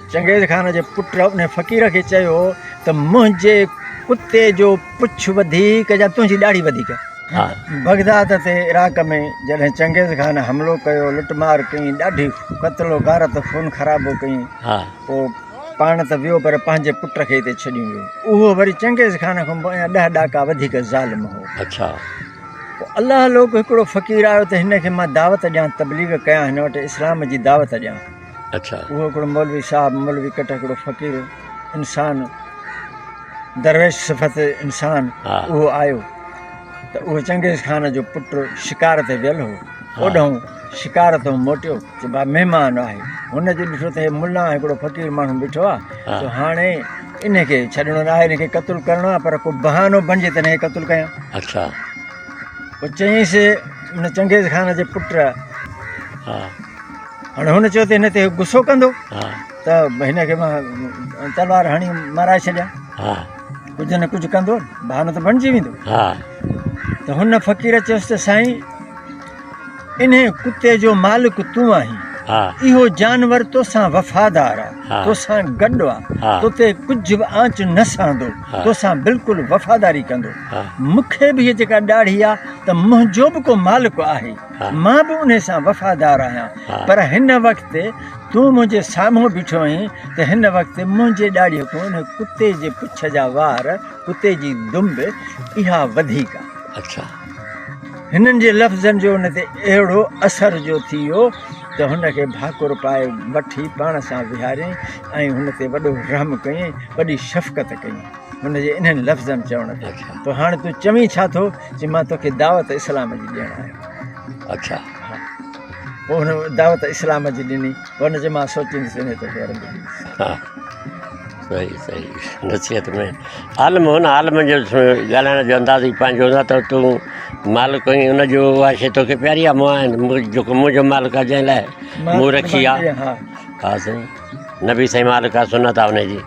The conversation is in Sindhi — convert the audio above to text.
چنگيز خان جي پٽ ان فقير کي چيو ته منهنجي ڪتي جو پڇ وڌيڪ يا تنهنجي ڏاڙهي وڌيڪ؟ بغداد تي عراق ۾ جڏهن چنگيز خان حملو ڪيو، لٽ مار ڪئين، ڏاڍي قتل و غارت خون خرابو ڪئين، پوء پاڻ ته ويو پر پنهنجي پٽ کي هتي ڇڏي ويو. اهو وري چنگيز خان کان به اڃا ڏهه ڏاڪا وڌيڪ ظالم هو. پوء الله لوڪ هڪڙو فقير آيو ته هن کي مان دعوت ڏيان، تبليغ ڪيان، هن وٽ اسلام جي دعوت ڏيان. اڇا. اهو هڪڙو مولوي صاحب، مولوي ڪٽ هڪڙو فقير انسان، درويش صفت انسان اهو آيو ته اهو چنگيز خان جو پٽ شڪار تي ويل هو. اوڏانهن شڪار تان موٽيو چي با مهمان آهي. هن جو ڏٺو ته هي ملا هڪڙو فقير ماڻهو بيٺو آهي سو هاڻي ان کي ڇڏڻو نه آهي، ان کي قتل ڪرڻو آهي پر ڪو بهانو بڻجي ته ان کي قتل ڪيان. اڇا. پوء چيائينس ان چنگيز خان جي پٽ. هاڻي هن چيو ته هن تي غصو ڪندو ته هن کي مان تلوار هڻي مارائي ڇڏيان، ڪجهه نه ڪجهه ڪندو، بهانو ته بڻجي ويندو. ته هن فقير چيس ته سائين انهي ڪتي جو مالڪ تون آهين، اهو جانور توسان وفادار آ، توسان گڏ آ، تو تي ڪجهه به آنچ نه سهندو، توسان بلڪل وفاداري ڪندو. مون کي به هيء جيڪا ڏاڙهي آ ته منهنجو به ڪو مالڪ آهي. مان به انهي سان وفادار آهيان، پر هن وقت تون منهنجي سامهون بيٺو آهين ته هن وقت منهنجي ڏاڙهيء کان انهي ڪتي جي پڇ جا وار، ڪتي جي دنب، اها وڌيڪ آهي. اڇا. هنن جي لفظن جو ان تي اهڙو اثر جو ٿي ويو ته هن کي ڀاڪر پائي وٺي پاڻ سان ويهاريائين ۽ هن تي وڏو رحم ڪيائين، وڏي شفقت ڪيائين. هن جي انهن لفظن چوڻ تي پوء هاڻ تون چوين ڇا ٿو؟ چي مان توکي دعوت اسلام جي ڏيڻ آيو. اڇا. ها. پوء هن دعوت اسلام جي ڏني. پوء هن چيو مان سوچيندس انهي توکي ورندي ڏيندس. ها. صحيح صحيح نصيحت ۾ عالم هو نه، عالم جو ڳالهائڻ جو انداز ئي پنهنجو هوندو آهي ته تون مالڪ آهين ان جو اها شيء توکي پياري آهي، مون جيڪو منهنجو مالڪ آهي جنهن لاء مون رکي آهي. ها سائين نبي سائين مالڪ آهي سنت آهي ان جي.